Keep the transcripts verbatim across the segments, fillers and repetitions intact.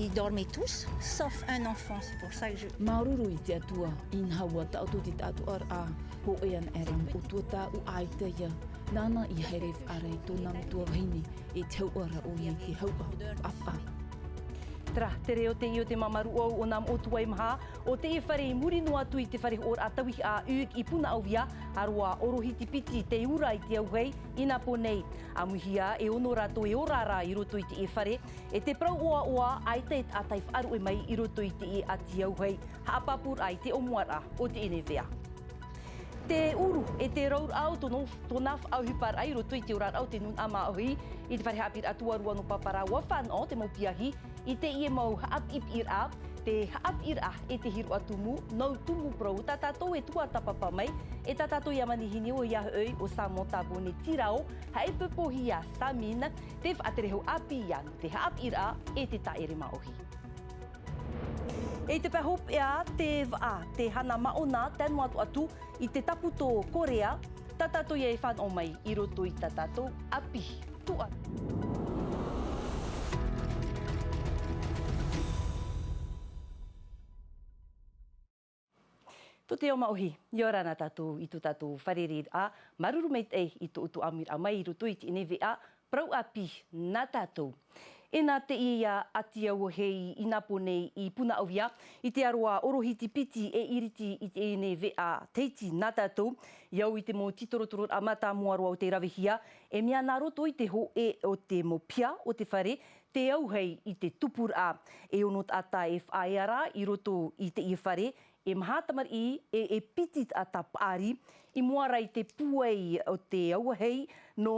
Ils dormaient tous, sauf un enfant, c'est pour ça que je... Māuruuru i te Atua, inaha ʻua taʻoto te taʻatoʻaraʻa, hōʻē ana aʻera mau ʻutuāfare ʻaita ia, nāna i haere faʻaara i tōna metua vahine, e te hauʻa ra ʻoia i te hauʻa ʻāpaʻa. Terā, te reo teie o te māmā rūʻau o nā motu e maha, o teie fare i muri noa atu i te fare hoʻoraʻa tauihaʻa Hugues i Punaʻauia, ʻa roa ʻorohiti piti te ura i te auahi, i nā pō nei. ʻAmuhia e ono rātou e ora ra i roto i teie fare, e te parau ʻoaʻoa, ʻaita e taʻata i faʻaruʻe mai i roto i teie ʻati auahi, haʻapāpūraʻa i te ʻōmuaraʻa o teie nei veʻa. Te ʻuru e te rauraʻa o tōna, tōna faʻaʻohiparaʻa i roto i te oraraʻa o te nūnaʻa māʻohi, i te fare haʻapiʻiraʻa tuarua nō Paparā ʻua fānaʻo te mau piahi i teie mau haʻapiʻipiʻiraʻa, te haʻapiʻiraʻa e te hiroʻa tumu, nau tumu parau tā tātou e tuatāpapa mai, e tā tātou ia manihini ʻoia hoʻi ʻo Samantha Bonet-Tirao, haʻaipoipohia Samin, te faʻatere hau ʻāpī ia nō te haʻapiʻiraʻa e te tāʻere māʻohi. I te pae hopeʻa, te vaʻa, te hana māʻona, tae noa atu atu i te tāpū tō Korea, tā tātou ia e fānaʻo mai i roto i tā tātou ʻāpī tuʻa. Tō te ao māʻohi, ʻia ora na tātou i tō tātou fārereiraʻa, māuruuru maitaʻi i tō ʻoutou ʻāmuiraʻa mai i roto i teie nei veʻa, parau ʻāpī nā tātou. E nā teie ʻati auahi i nā pō nei i Punaʻauia, i te ʻaroa ʻorohiti piti e iriti i teie nei veʻa Tahiti nā tātou, i au i te mau tītorotororaʻa mātāmua roa o tei ravehia, e mea nā roto i te hōʻē o te mau piha o te fare, te auahi i te tupuraʻa. E ono taʻata e faʻaea ra i roto i teie fare, e maha tamariʻi, e, e piti taʻata paʻari, i mua ra i te pūai o te auahi, nō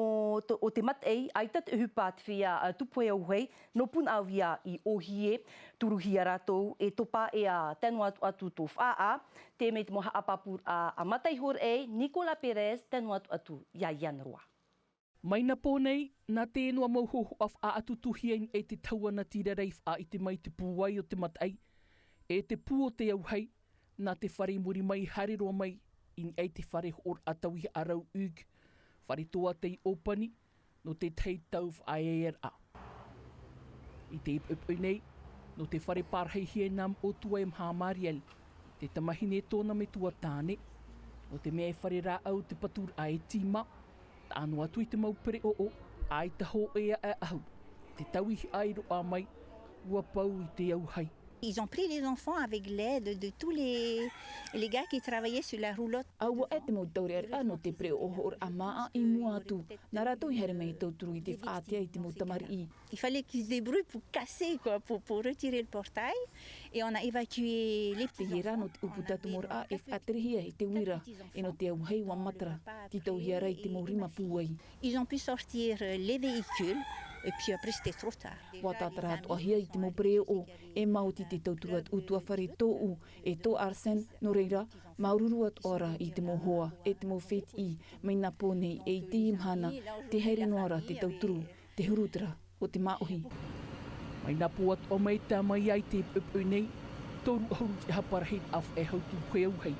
to-, o te mataʻi, ʻaita te ʻohipa te feiā, ā, tupu auahi, nō Punaʻauia i ʻōhie, turuhia rātou, e topa ʻē ā, tae noa atu atu tō Faʻaʻā, teie te mau haʻapāpūraʻa a Mataʻi Horaʻe, Nicolas Pérez, tae noa atu atu ia Ian Roa. Mai nā pō nei, nā te noa mau hōhoʻa faʻaʻatutuhia i niʻa i te tahua natirara i faʻaʻite mai te pūai o te mataʻi, e te pū o te auahi, nā te fare i muri mai haere roa mai, i niʻa i te fare hoʻoraʻa tauihaʻa rau Hugues, fare toa tei ʻōpani, nō te tahi tau faʻaearaʻa. I te poʻipoʻi nei, nō te fare pārahihia e nā motu e maha Mariel, te tamahine tōna metua tāne, nō te mea e fare rāʻau te paturaʻa e tīma, taʻa noa atu i te mau pereʻoʻo, ʻaita hōʻē aʻe ʻahu, te tauihaʻa i roaʻa mai, ʻua pau i te auahi. Ils ont pris les enfants avec l'aide de tous les, les gars qui travaillaient sur la roulotte. ʻA ʻua ʻē te mau taureʻareʻa nō te pereʻoʻo hoʻoraʻa māʻa i mua atu, nā rātou i haere mai e tauturu i te faʻaʻiteʻa i te mau tamariʻi. Il fallait qu'ils se débrouillent pour casser, quoi, pour, pour retirer le portail. Et on a évacué les petits-enfants. Teie rā nō te ʻūputa tumoraʻa e faʻaterehia i te uira, e nō te auahi ʻua matara, tītauhia ra i te mau rima pūai. Ils ont pu sortir les véhicules, et puis après, c'était trop tard. ʻUa tātara atoʻahia i te mau pereʻoʻo, e maoti te tauturu a te ʻutuāfare tōʻu, e tō Arsène, nō reira, māuruuru atoʻa ra i te mau hoa, e te mau fētiʻi, mai nā pō nei e i teie mahana, tē haere noa ra te tauturu, te huru terā o te māʻohi. Mai nā pō atoʻa mai tae mai ai te poʻipoʻi nei, toru ʻahuru te ʻaha parahiraʻa faʻehau tūpohe auahi,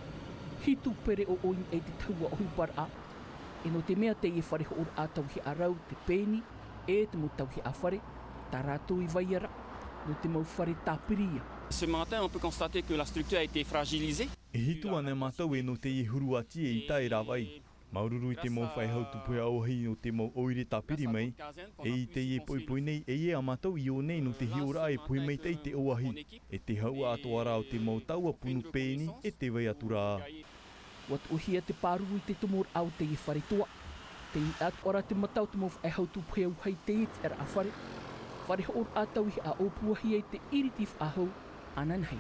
hitu pereʻoʻo i niʻa i te tahua ʻohiparaʻa, e nō te mea teie fare hoʻoraʻa tauihaʻa rau te pēni, e te mau tauihaʻa fare, tā rātou i vai ra, nō te mau fare tāpiri ia. Ce matin, on peut constater que la structure a été fragilisée. E hitu ana mātou e nō teie huru ʻati e ʻita e rāvaʻi. Māuruuru i te mau faʻehau tūpohe auahi nō te mau ʻoire tāpiri mai, e i teie poʻipoʻi nei, e ʻia mātou i ʻō nei nō te hiʻoraʻa e pohe maitaʻi te ʻōahi, e te hauʻa atoʻa ra o te mau taua punu pēni, e tē vai atu ra. ʻUa tuʻuhia te pāruru i te tumoraʻa o teie fare toa. Tei niʻa atoʻa ra te mata o te mau faʻehau tūpohe auahi i teie tiʻaraʻa fare. Fare hoʻoraʻa tauihaʻa ʻōpuahia i te iriti faʻahou ananahi.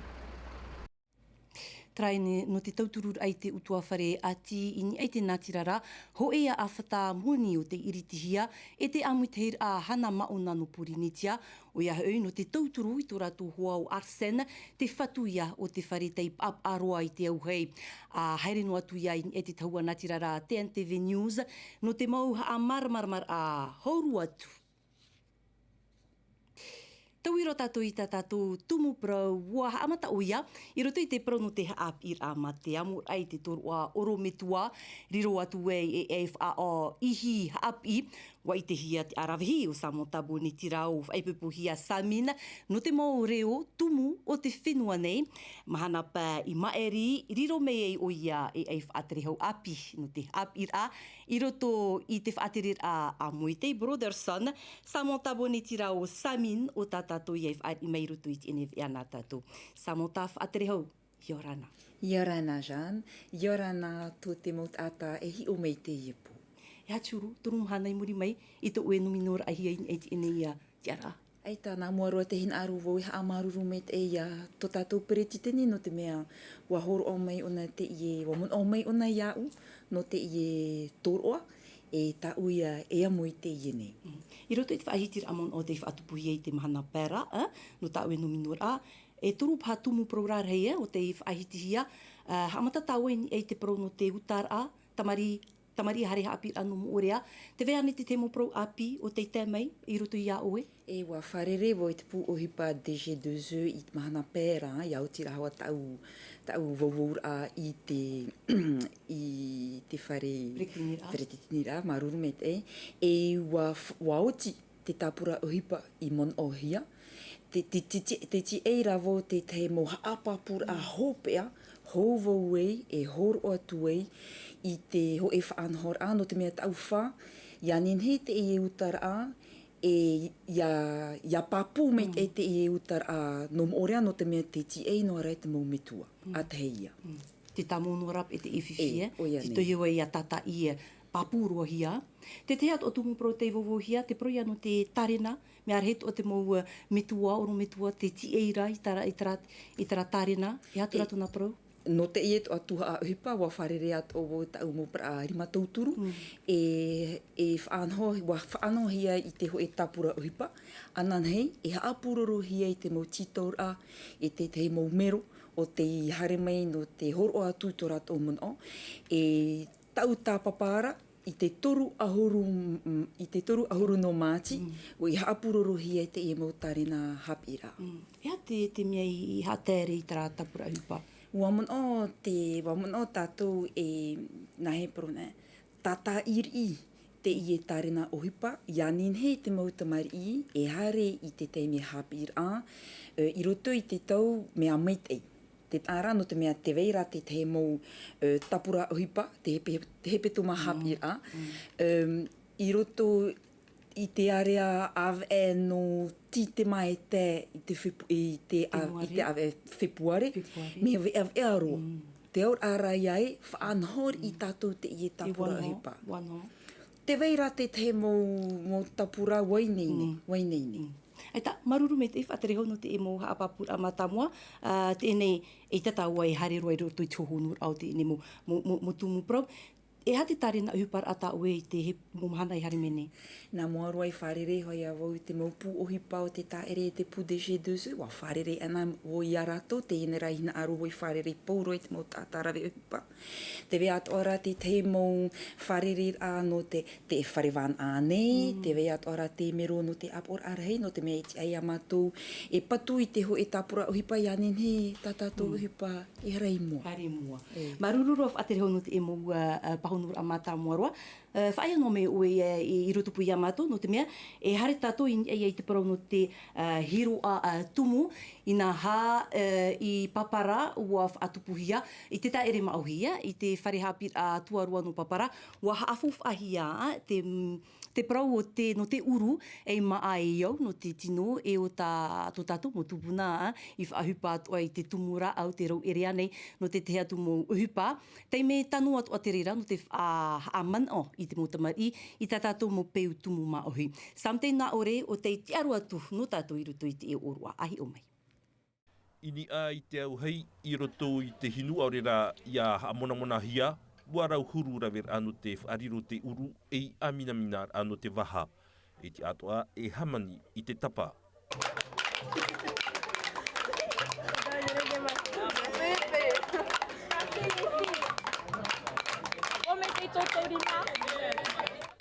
Terā ïa nō te tautururaʻa i te ʻutuāfare ʻati i niʻa i te natirara, hōʻē ā ʻāfata moni o tei iritihia, e te ʻāmuitahiraʻa hana māʻona nō Pōrīnetia, ʻoia hoʻi nō te tauturu i tō rātou hoa ʻo Arsène, te fatu ïa o te fare tei paʻapaʻa roa i te auahi. ʻA haere noa atu ïa i niʻa i te tahua natirara T N T V News, nō te mau haʻamāramaramaraʻa hau roa atu. Tauiro tātou i tā tātou tumu parau, ʻua haʻamata ʻoia i roto i te parau nō te haʻapiʻiraʻa mā te amoraʻa i te tōroʻa ʻorometua, riro atu ai e, e faʻaʻohipa haʻapiʻi. ʻUa ʻitehia te ʻaravihi o Samantha Bonetirao, faʻaipoipohia Samin, nō te mau reo tumu o te fenua nei. Mahana pae i maʻiri, riro mai ai ʻoia e, e faʻaterehau ʻāpī nō te haʻapiʻiraʻa i roto i te faʻatereraʻa a Moetai Brotherson, Samantha Bonetirao, Samin, ʻo tā tātou ia e faʻariʻi mai i roto i teie nei veʻa nā tātou. Samantha, faʻaterehau, ʻia ora na. ʻIa ora na, Jeanne. ʻIa ora na tō te mau taʻata e hiʻo mai i teie pō. E aha te huru, toru mahana i muri mai, i tō ʻoe nōminoraʻahia i, i teie nei ia tiʻaraʻa? ʻAita, nā mua roa te hinaʻaro vau e haʻamāuruuru maitaʻi ia tō tātou peretiteni, nō te mea ʻua hōroʻa mai ʻōna teie, ʻua manaʻo mai ʻōna iāʻu, nō teie tōroʻa, e tāʻu ia e amo i teie nei. Mm. I roto i te faʻahitiraʻa manaʻo tei faʻatupuhia i te mahana pae ra, ā, nō tā ʻoe nōminoraʻa, e toru paha tumu parau rarahi, ā, ʻo tei faʻahitihia, ā, haʻamata tāua i niʻa i te parau nō te utaraʻa, tamariʻi, tamariʻi haere haʻapiʻiraʻa nō Moʻorea, tē vai ra ānei te tahi mau parau ʻāpī ʻo tei tae mai i roto iā ʻoe? E ʻua fārerei vau i te pū ʻohipa D G deux E i te mahana pae ra, ʻia oti ra hoʻi tāʻu, tāʻu vauvauraʻa i te, i te fare Peretiteniraʻa. Peretiteniraʻa, māuruuru maitaʻi. E ʻua f-, ʻua oti te tāpura ʻohipa i manaʻohia. Te, te, te, te, te tiʻai ra vau te tahi mau haʻapāpūraʻa hopeʻa, hou vau ai, e hōroʻa atu ai i te hōʻē faʻanahoraʻa, nō te mea tāʻu fā, ʻia nehenehe teie utaraʻa, e ʻia, ʻia pāpū maitaʻi teie utaraʻa nō Moʻorea, nō te mea tē tiʻai noa ra te mau metua, ʻa tahi ia. Mm. Te tāmau noa ra paʻi te fifi, e, ʻoia nei. Te tohi ʻoe ʻia tātaʻi, e, pāpū roa hia. Te tahi atoʻa tumu parau tei vauvauhia, te parau ia nō te tārena, mea rahi atoʻa te mau, e, metua, ʻorometua, tē tiʻai ra i terā, i terā, i terā tārena, e aha atu ra tōna parau? Nō teie atoʻa tuhaʻa ʻohipa, ʻua fārerei atoʻa vau tāʻu mau parau rima tauturu, e, e faʻanaho, ʻua faʻanahohia i te hōʻē tāpura ʻohipa, ananahi, e haʻapūrorohia i te mau tītauraʻa, e te tahi mau mero, ʻo tei haere mai nō te hōroʻa atu i tō rātou manaʻo, e tāʻu tāpapa ra, i te toru ʻahuru, mm, i te toru ʻahuru nō Māti, ʻua haʻapūrorohia i teie mau tārena haʻapiʻiraʻa. Mm. E aha te, te mea i, i haʻataere i terā tāpura ʻohipa? ʻUa manaʻo te, ʻua manaʻo tātou e, nā hea parau nei, tātaʻi riʻi teie tārena ʻohipa, ʻia nehenehe te mau tamariʻi e haere i te taime haʻapiʻiraʻa, e, i roto i te tau mea maitaʻi. Te taʻa ra, nō te mea tē vai ra te tahi mau, e, tāpura ʻohipa, te hepe-, te hepetoma haʻapiʻiraʻa. Em, i roto i te ārea ʻāvaʻe nō Tītema e tae i te Fepu-, i te ā-, i te ʻāvaʻe Fepuare, mea veʻaveʻa roa. Te auraʻa ra ïa e faʻanaho riʻi tātou teie tāpura ʻohipa. Tē vai ra te tahi mau, mau tāpura ʻua ineine, ʻua ineine. ʻAita, māuruuru maitaʻi, faʻaterehau nō te mau haʻapāpūraʻa mātāmua, ā, teie nei, ʻaita tāua e haere roa i roto i te hōhonuraʻa o teie nei mau, mau, mau, mau tumu parau. E aha te tārena ʻohiparaʻa tā ʻoe i te hōʻē mau mahana i haere mai nei? Nā mua roa i fārerei hoʻi vau i te mau pū ʻohipa o te tāʻere e te pū D G deux E, ʻua fārerei ana vau ia rātou, teie nei rā e hinaʻaro vau i fārerei pauroa i te mau taʻata rave ʻohipa. Tē vai atoʻa ra te tahi mau fārereiraʻa nō te, te fare vānaʻa nei, tē vai atoʻa ra te mero nō te ʻāpoʻoraʻa rahi, nō te mea e tiʻa ia mātou e patu i te hōʻē tāpura ʻohipa ʻia nehenehe tā tātou ʻohipa e haere i mua. Haere i mua. Māuruuru roa faʻaterehau nō te mau, ā, ā, pāhonoraʻa mātāmua roa. Ā, faʻaea noa mai ʻoe, ā, i, i rotopū ia mātou, nō te mea, e haere tātou i, i, i te parau nō te, ā, hiroʻa, ā, tumu, inaha, ā, i Papara, ʻua faʻatupuhia, i te tāʻere māʻohi, ā, i te fare haʻapiʻiraʻa tuarua nō Papara, ʻua haʻafaufaʻahia, ā, te, mm, te parau o te, nō te ʻuru, e māʻa e au, nō te tino, e ʻo tā, tō tātou mau tupuna, ā, i faʻaʻohipa atoʻa i te tumu rāʻau, te rauʻere ānei, nō te tahi atu mau ʻohipa, taime tano atoʻa te reira, nō te fa-, haʻamanaʻo i te mau tamariʻi, i tā tātou mau peu tumu māʻohi. Sam, tē nā ʻō ra, ʻo tei tiʻa roa atu nō tātou i roto i te ʻōroʻa, ʻa hiʻo mai. I niʻa i te auahi, i roto i te hinu, ʻaore rā ʻia haʻamonamonahia, ʻua rau huru rave ra nō te faʻariro te ʻuru, e ʻāminamina ra nō te vaha. E tiʻa atoʻa e hāmani i te tapa.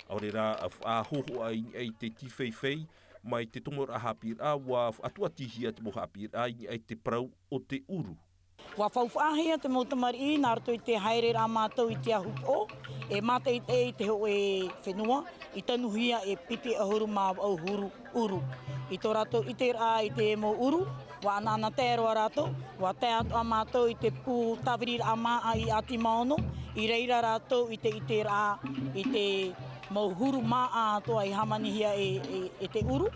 ʻAore rā, ʻa faʻahōhoʻa i niʻa i te tīfeifei, Mai te tomoraʻa haʻapiʻiraʻa, ua faʻatuatihia te mau haʻapiʻiraʻa i niʻa i te parau o te ʻuru. Ua faufaʻahia te mau tamariʻi nā roto i te haereraʻa a mātou i te ahu poʻo, e mātaʻitaʻi i te hōʻē fenua, i tanuhia e piti ʻahuru mā vaʻu huru ʻuru. I tō rātou ʻiteraʻa i te mau ʻuru, ua ʻanaʻanatae roa rātou, ua tae atoʻa mātou i te pū tāviriraʻa māʻa i Atimaono, i reira rātou i te ʻiteraʻa i te mau huru māʻa atoʻa i hāmanihia e, e, e te ʻuru.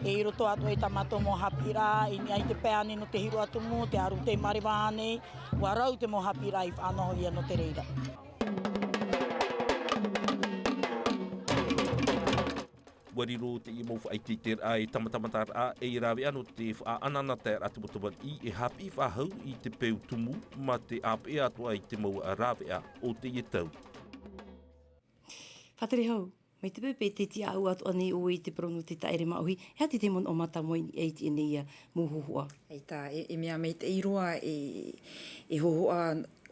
E i roto atoʻa i tā mātou mau haʻapiʻiraʻa, i niʻa i te pae ānei nō te hiroʻa tumu, te ʻāruʻi tei Mareva ānei, ua rau te mau haʻapiʻiraʻa i faʻanahohia nō te reira. Ua riro teie mau faʻaʻiteʻiteraʻa ei tāmatamataraʻa ei rāveʻa nō te faʻaʻanaʻanataeraʻa te mau tamariʻi e haʻapiʻi faʻahou i te peu tumu mā te ʻāpeʻe atoʻa i te mau rāveʻa o teie tau. Faʻatere hau, mai te peu paʻi tē tiʻa atoʻa nei ʻoe i te parau nō te taʻere māʻohi, e aha te tahi mau noʻa mātāmua i niʻa i teie nei mau hōhoʻa? ʻAita, e, e mea maitaʻi roa, e, e hōhoʻa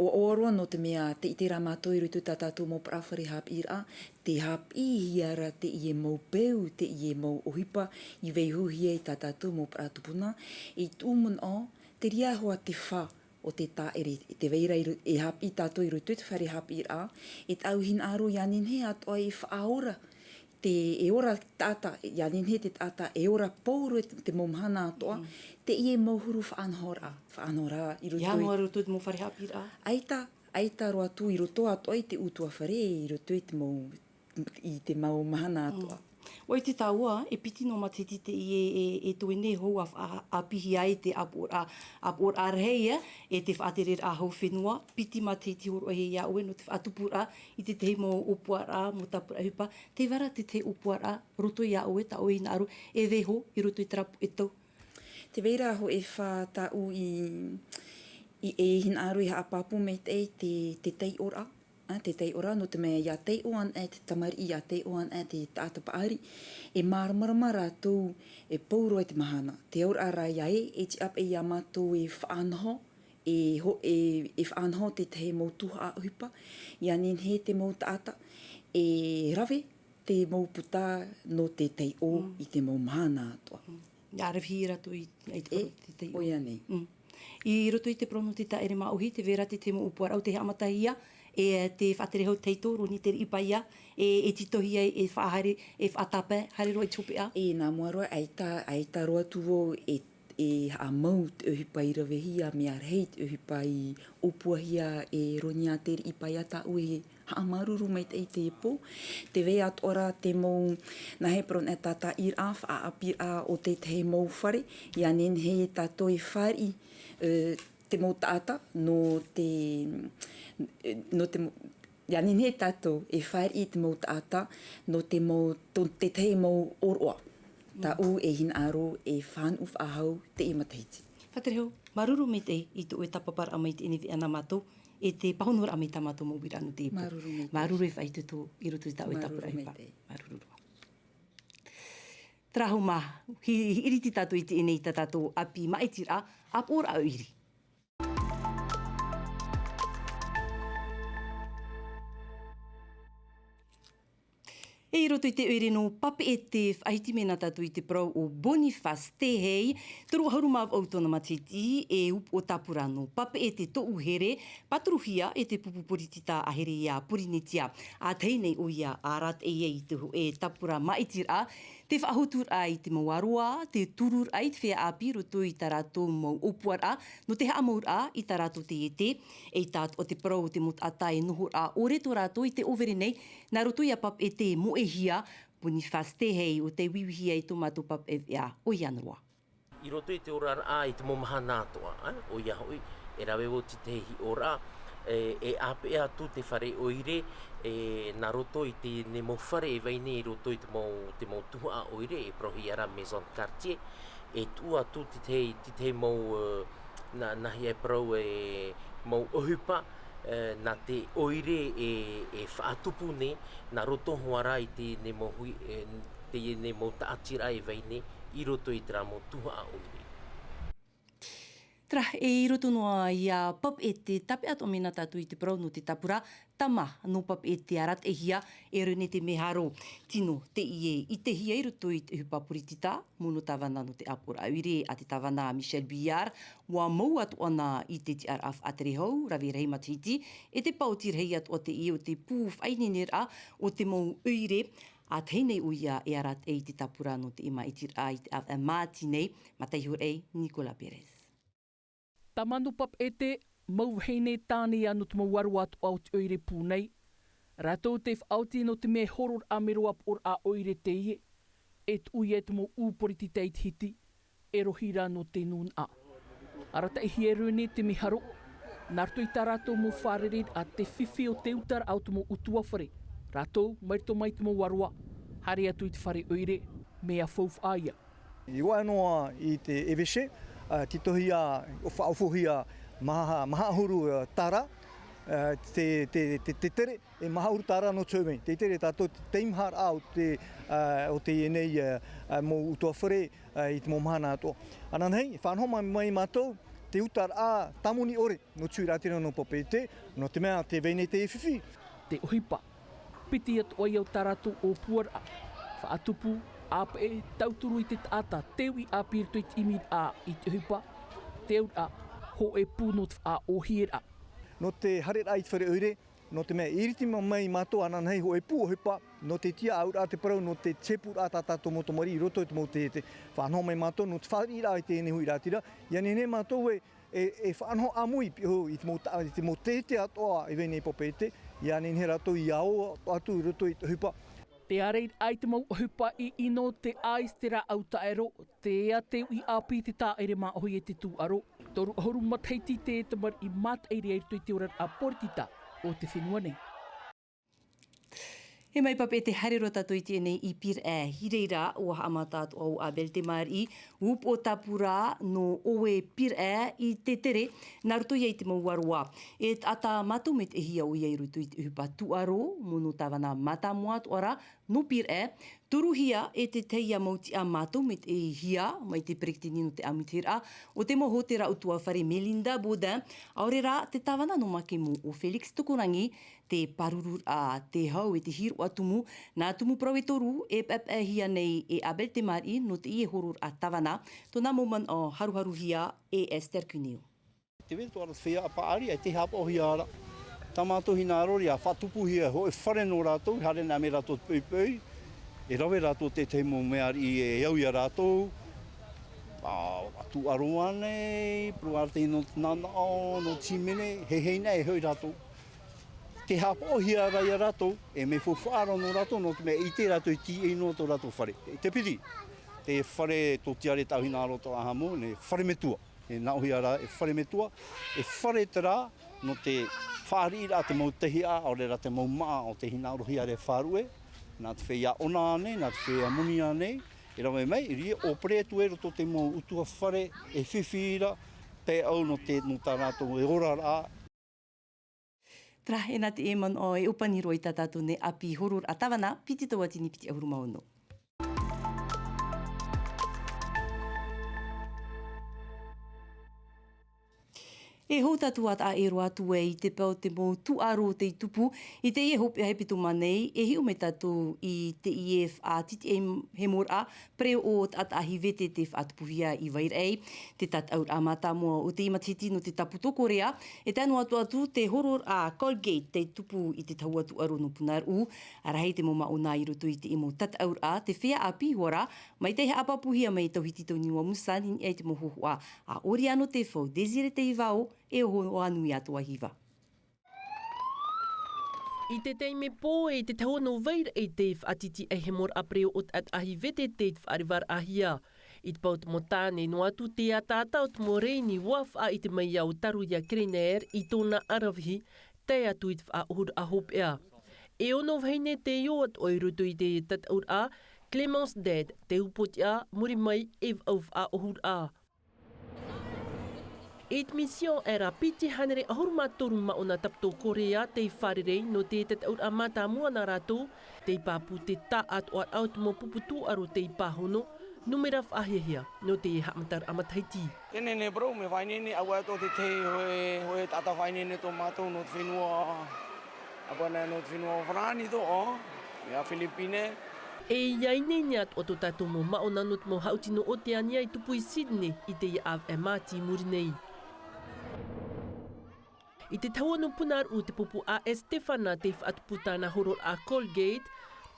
ʻoaʻoa roa, nō te mea tē ʻite ra mātou i roto i tā tātou mau parau fare haʻapiʻiraʻa, tē haʻapiʻihia ra teie mau peu, teie mau ʻohipa i vaiihohia i tā tātou mau parau tupuna, i tuʻu manaʻo, terā hoʻi te fā o te taʻere, tē vai ra i ro-, e haʻapiʻi tātou i roto i te fare haʻapiʻiraʻa, e tāʻu hinaʻaro ʻia nehenehe atoʻa e faʻaora, te, e ora taʻata, ʻia nehenehe te taʻata, e ora pauroa te, te mau mahana atoʻa, Mm. teie mau huru faʻanahoraʻa, faʻanahoraʻa i roto i. ʻIa noa roto i te mau fare haʻapiʻiraʻa? ʻAita, ʻaita roa atu i roto atoʻa i te ʻutuāfare, i roto i te mau, i te mau mahana atoʻa. Mm. ʻOia te tāua, e piti noa matahiti teie e, e toe nei hou a, a, ʻāpīhia ai te ʻāpoʻoraʻa, ʻāpoʻoraʻa rahi, e te faʻatereraʻa hau fenua, piti matahiti hōroʻahia iā ʻoe nō te faʻatupuraʻa i te tahi mau ʻōpuaraʻa, mau tāpura ʻohipa, tē vai ra te tahi ʻōpuaraʻa roto iā ʻoe, tā ʻoe hinaʻaro, e vaiiho i roto i terā puʻe tau? Tē vai ra hōʻē fā tāʻu i, i, e hinaʻaro e haʻapāpū maitaʻi te, te taiʻoraʻa, a, te taiʻoraʻa, nō te mea ʻia taiʻo anaʻe te tamariʻi, ʻia taiʻo anaʻe te taʻata paʻari, e māramarama rātou e pauroa i te mahana. Te auraʻa rā ïa ē, e tiʻa paʻi iā mātou e faʻanaho, e ho-, e, e faʻanaho te tahi mau tuhaʻa ʻohipa, ʻia nehenehe te mau taʻata e rave te mau puta nō te taiʻo Mm. i te mau mahana atoʻa. Mm. ʻIa rave rātou i, i te E, parau te taiʻo. ʻOia nei. Mm. I roto i te parau nō te taʻere māʻohi, tē vai ra te tahi mau ʻōpuaraʻa ʻo tē haʻamatahia, e te faʻatere hau tahito, Roni Teriʻipaia, e, e tītauhia, e faʻahaere, e faʻatāpae, haere roa i te hopeʻa. E nā mua roa, ʻaita, ʻaita roa atu vau e, e haʻamau te ʻohipa i ravehia, mea rahi te ʻohipa i ʻōpuahia e Roni Teriʻipaia, tāʻu e haʻamāuruuru maitaʻi i teie pō. Tē vai atoʻa ra te mau, nā hea e parau nei, tātaʻiraʻa, faʻaʻāpīraʻa o te tahi mau fare, ʻia nehenehe tātou e fāriʻi, e, te mau taʻata, nō te, e, nō te mau, ʻia nehenehe tātou e fāriʻi te mau taʻata, nō te mau, tō te tahi mau ʻōroʻa. Tāʻu e hinaʻaro e fānuʻu faʻahou teie matahiti. Faʻatere hau, māuruuru maitaʻi i tō ʻoe tāpaparaʻa mai teie nei veʻa nā mātou, e te pāhonoraʻa mai tā mātou mau uiraʻa nō teie pō. Māuruuru maitaʻi. Māuruuru e faʻahiti atu i roto i tā ʻoe tāpura ʻohipa. Māuruuru maitaʻi. Māuruuru. Terā hou mā, hi-, hiʻiriti tātou i teie nei tā tātou ʻāpī māʻitiraʻa, ʻāpoʻoraʻa ʻoire. E i roto i te ʻoire nō Papeʻete, faʻahiti mai na tātou i te parau o Boniface Tehei, toru ʻahuru mā vaʻu tōna matahiti, e upoʻo tāpura nō Papeʻete tōʻu here, pāturuhia e te pupu poritita a Here ia Porinetia. ʻA tahi nei ʻoia, ʻa arataʻi ai i te hōʻē tāpura māʻitiraʻa, te faʻahotu raʻa i te mau aroā, te turu raʻa i te feiā ʻāpī i roto i tā rātou mau ʻōpuaraʻa, nō te haʻamauraʻa i tā rātou taiete, eʻita atoʻa te parau o te mau taʻata e nohoraʻa ʻore tō rātou i te ʻōvere nei, nā roto ia Papeʻete e moʻehia, Boniface Tehei ʻo tei uiuihia i tō mātou Papeʻete veʻa, ʻoia noa. I roto i te oraraʻa i te mau mahana atoʻa, ā, ʻoia hoʻi, e rave vau te tahi hiʻoraʻa, e, e ʻāpeʻe atu te fare ʻoire, e, nā roto i teie nei mau fare e vai nei i roto i te mau, te mau tuhaʻa ʻoire, e parauhia ra maison de quartier, e tuʻu atu te tahi, te tahi mau, e, nā, nā hea e parau, e, mau ʻohipa, e, nā te ʻoire e, e faʻatupu nei, nā roto hoʻi ra i teie nei mau hui, e, teie nei mau taʻatiraʻa e vai nei i roto i terā mau tuhaʻa ʻoire. Tara, e i roto noa ia Papeʻete, tāpeʻa atoʻa mai na tātou i te parau nō te tāpura tama nō Papeʻete, arataʻihia e Renete Meharo. Tino teie i ʻitehia i roto i te ʻohipa poritita, mono tāvana nō te ʻāpoʻoraʻa ʻoire a te tāvana Michel Billard, ʻua mau atoʻa na i te tiʻaraʻa faʻatere hau, rave rahi matahiti, e te paoti rahi atoʻa teie o te pū faʻaineineraʻa o te mau ʻoire, ʻa tahi nei ʻoia e arataʻi i te tāpura nō te ʻīmaʻitiraʻa i te ʻāvaʻe māti nei, mā te iho raʻi Nicolas Perez. Tama nō Papeʻete, mau vahine tāne ia nō te mau aroā atoʻa o te ʻoire pū nei. Rātou tē faʻaoti nō te mea e hororaʻa mero ʻāpoʻoraʻa ʻoire teie, e tuʻu ia i te mau ʻū poritita i te hiti, e rohi rā nō te nūnaʻa. Arataʻihia e Renete Meharo, nā roto i tā rātou mau fārereiraʻa te fifi o te utaraʻa o te mau ʻutuāfare, rātou mai roto mai te mau aroā, haere atu i te fare ʻoire, mea faufaʻa ia. I roaʻa noa i te ʻevese, ā, tītauhia, ʻo faʻaʻofohia maha, maha ʻahuru, ā, tāra, ā, te, te, te, te tere, e maha ʻahuru tāra nō te hōʻē mē. Tē ʻite ra tātou te teimaharaʻa o te, ā, o teie nei, ā, ā, mau ʻutuāfare, ā, i te mau mahana atoʻa. Ananahi, e faʻanaho mai, mai mātou te utaraʻa tāmoni ʻore nō te huiraʻatira nō Papeʻete, nō te mea tē vai nei te fifi. Te ʻohipa, piti atoʻa ia o tā rātou ʻōpuaraʻa. Faʻatupu, ʻāpeʻe, tauturu i te taʻata, te uʻi ʻāpī i roto i te ʻimiraʻa i te ʻohipa, te auraʻa, hōʻē pū nō te faʻaʻōhieraʻa. Nō te haereraʻa i te fare ʻoire, nō te mea i ʻiriti mai mātou ananahi hōʻē pū ʻohipa, nō te tiʻaʻauraʻa te parau, nō te tiʻapūraʻa tā tātou mau tamariʻi i roto i te mau tēhete. Faʻanaho mai mātou, nō te fāriʻiraʻa i teie nei huiraʻatira, ʻia nehenehe mātou e, e, e faʻanaho ʻāmui i pihaʻi i te mau ta-, i te mau tēhete atoʻa e vai nei Papeʻete, ʻia nehenehe rātou ʻia ō atu i roto i te ʻohipa. Te ārairaʻa i te mau ʻohipa i ʻino, te ice, te rāʻau taʻero, te ea, te uʻi ʻāpī, te tāʻere māʻohi e te tūʻaro. Toru ʻahuru matahiti te tamariʻi mātaʻi ra i roto i te oraraʻa poritita o te fenua nei. E mai Papeʻete, haere roa tātou i teie nei i Pīraʻe. I reira, ʻua haʻamata atoʻa ʻo Abel Temariʻi, upoʻo tāpura nō ʻō e Pīraʻe i te tere, nā roto ia i te mau aroā. E taʻata mātou maitaʻihia ʻoia i roto i te ʻohipa tūʻaro, mono tāvana mātāmua atoʻa ra nō Pīraʻe, turuhia e te tahi mau tiʻa mātou maitaʻihia mai te peretiteni nō te ʻāmuitahiraʻa o te mau hōtēra ʻutuāfare Melinda Baudin, ʻaore rā te tāvana nō Makemo ʻo Félix Tokorangi, te pārururaʻa te hau e te hīroʻa tumu, nā tumu parau e toru e paepaehia nei e Abel Temariʻi nō teie hororaʻa tāvana, tōna mau manaʻo haruharuhia e Esther Cuneo. Te vai atoʻa ra te feiā paʻari, e te haʻapaʻohia ra. Tā mātou hinaʻaro ra, ʻia faʻatupuhia hōʻē fare nō rātou, haere ana mai rātou te poʻipoʻi, e rave rātou tētahi mau mea riʻi e au ia rātou, ā, tūʻaro ānei, parau ānei nō te nanaʻo, nō te hīmene, heihei nei e hoʻi rātou. Te haʻapaʻohia ra ia rātou, e mea faufaʻa ra nō rātou, nō te mea e ʻite rātou i tīaʻi noa tō rātou fare. Te piti, te fare tōtiare tāʻu hinaʻaro atoʻa haʻamau, e fare metua. E nāʻohia ra e fare metua, e fare terā nō te fāriʻiraʻa te mau tahiʻa, ʻaore rā te mau māʻa o te hinaʻarohia ra e faʻaruʻe, nā te feiā ʻona ānei, nā te feiā moni ānei, e rave mai, i reira ʻo pure atu i roto te mau ʻutuāfare e fifi ra, te au nō te, nō tā rātou e oraraʻa. Terā, e nā te manaʻo e ʻōpani roa i tā tātou nei ʻāpī hororaʻa tāvana, piti tauatini piti ʻahuru mā ono. E hou tātou ā taʻa ʻē roa atu ai i te pae o te mau tūʻaro tei tupu i teie hopeʻa hepetoma nei, e hiʻo mai tātou i teie faʻatitiʻaihemoraʻa pereoʻo o Taʻataʻahi Vete tei faʻatupuhia i Vairaʻe. Te tataʻuraʻa mātāmua o teie matahiti nō te Tāpū Tōkorea, e tae noa atu atu te hororaʻa Colgate tei tupu i te tahua tūʻaro nō Punaʻauia. Rahi te mau māʻona i roto i teie mau tataʻuraʻa, te feiā ʻāpī hoʻi rā, mai tei haʻapāpūhia mai e Tauhiti Tau Niua Musani i niʻa i te mau hōhoʻa a Oriano Tefau, Désiré Teivao, e Ohoanui Atoa Hiva. I te taime pō, e te tahua nō Vairaʻe tei faʻatitiʻaihemoraʻa pereoʻo o Taʻataʻahi Vete tei faʻarevaraʻahia. I te pae o te mau tāne noa atu, te ataata o te mau rēni ʻua faʻaʻite mai au Taruia Kreiner i tōna aravihi, tae atu i te faʻaʻohuraʻa hopeʻa. E ono vahine tei ō atoʻa i roto i te tataʻuraʻa, Clémence Ded, te upoʻotiʻa, muri mai e vaʻu faʻaʻohuraʻa. I te misiō aʻera piti hānere ʻahuru mā toru māʻona Tāpū Tōkorea tei fārerei nō te tataʻuraʻa mātāmua nā rātou, tei pāpū te taʻatoʻaraʻa o te mau pupu tūʻaro tei pāhono, Numera faʻahiahia nō te haʻamataraʻa matahiti. Teie nei, parau, mea faʻaineine, ʻaore atoʻa te tahi hōʻē, hōʻē taʻata faʻaineine tō mātou nō te fenua, ʻāpana, nō te fenua o Farāni atoʻa, ʻo, mea Philippines. E ʻia ineine atoʻa tō tātou mau māʻona nō te mau haʻuti nō Oteania i tupu i Sydney i teie ʻāvaʻe Māti i muri nei. I te tahua nō Punaʻauia te pupu ʻo Stefana tei faʻatupu tāna horoʻaraʻa Colgate.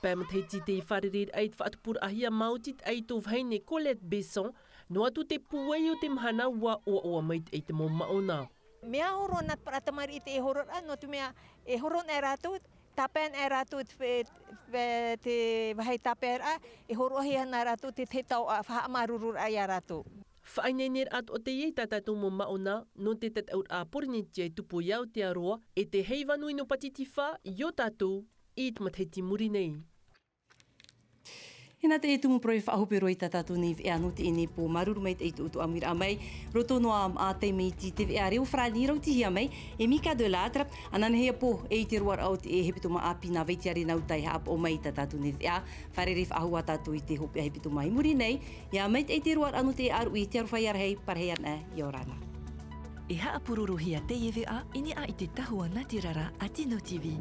Pae matahiti tei fārereiraʻa i te faʻatupuraʻahia maoti te ʻaito vahine Colette Besson, noa atu te pūai o te mahana ʻua ʻoaʻoa maitaʻi te mau māʻona. Mea horo ana te parau tamariʻi i te horoʻaraʻa, nō te mea e horo ana rātou, tāpae ana rātou te, te, te vāhi tāpaeraʻa, e horoʻahia ana rātou te, te tau a, faʻahaʻamāuruururaʻa ia rātou. Faʻaineineraʻa atoʻa teie i tā tātou mau māʻona, nō te tataʻuraʻa Porinetia i tupu i Aotearoa, e te heiva nui nō Pātitifā, i ō tātou, i te matahiti i muri nei. Inā teie tumu parau e faʻahope roa i tā tātou nei veʻa nō teie nei pō, māuruuru maitaʻi i tō ʻoutou ʻāmuiraʻa mai, roto noa ā mai i te veʻa reo farāni rautihia mai e Mika Delattre, ananahi ā pō, e i te roaraʻa o te hepetoma ʻāpī nā Vaitiare Nauta e haʻapaʻo mai i tā tātou nei veʻa, fārerei faʻahou ā tātou i te hopeʻa hepetoma i muri nei, ʻia maitaʻi te roaraʻa nō te aruʻi, te aroha ʻia rahi, parahi ana, ʻia ora na. E haʻapurorohia teie veʻa i niʻa i te tahua nātirara a Tino TV.